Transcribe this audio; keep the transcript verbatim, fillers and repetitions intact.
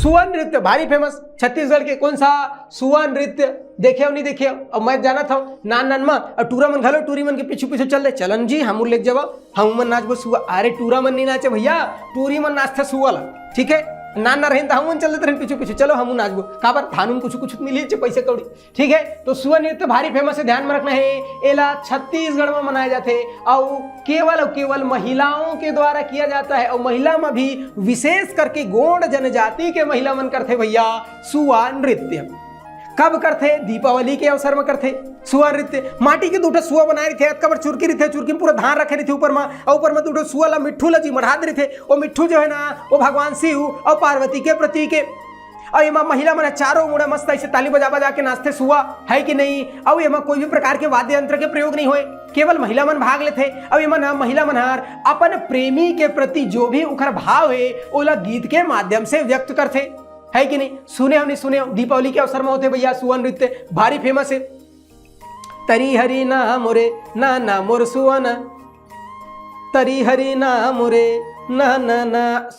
सुआ नृत्य भारी फेमस छत्तीसगढ़ के। कौन सा? सुआ नृत्य। देखे हो, नहीं देखे हो? अब मैं जानत हूँ, नान नान मा, और टूरा मन घलो टूरी मन के पीछू पीछू चल दे, "चलन जी, हमू ले जावा, हमू मन नाचबो सुआ।" अरे, टूरा मन नहीं नाचे भैया, टूरी मन नाचथे सुआ ला, ठीक है? नान ना रहिन त हमू मन चल देते रहिन पीछू पीछू, "चलो, हमू नाचबो।" काबर? धान उन कुछ कुछ मिली चे पैसे कौड़ी, ठीक है? तो सुआ नृत्य भारी फेमस है, ध्यान में रखना है। एला छत्तीसगढ़ में मनाया जाते, और केवल और केवल महिलाओं के द्वारा किया जाता है, और महिला में भी विशेष करके गोंड जनजाति के महिला मन करथे भैया सुआ नृत्य। कब करथे? दीपावली के अवसर में करथे। सुआ नृत्य, माटी के दू ठो सुआ बनाए रहिथे, अतका बड़ चुरकी रहिथे, चुरकी में पूरा धान रखे रहिथे ऊपर में, और ऊपर में दू ठो सुआ ला, मिट्ठू ला जी मढ़ा दे रहिथे। वो मिट्ठू जो है ना, वो भगवान शिव और पार्वती के प्रतीक है। और एमा महिला मन ह चारों मुड़ा मस्त ऐसे ताली बजा बजा के नाचथे सुआ, है कि नहीं? और एमा कोई भी प्रकार के वाद्य यंत्र के प्रयोग नहीं होए, केवल महिला मन भाग लेथे। और एमा ना महिला मन हर अपन प्रेमी के प्रति जो भी उखर भाव है, ओला गीत के माध्यम से व्यक्त करथे, है कि नहीं? सुने हो, नहीं सुने हो? दीपावली के अवसर में होथे भैया सुआ नृत्य, भारी फेमस है। तरी हरी ना मोरे, ना ना मोर सुआ ना, तरी हरी ना मोरे, ना ना ना।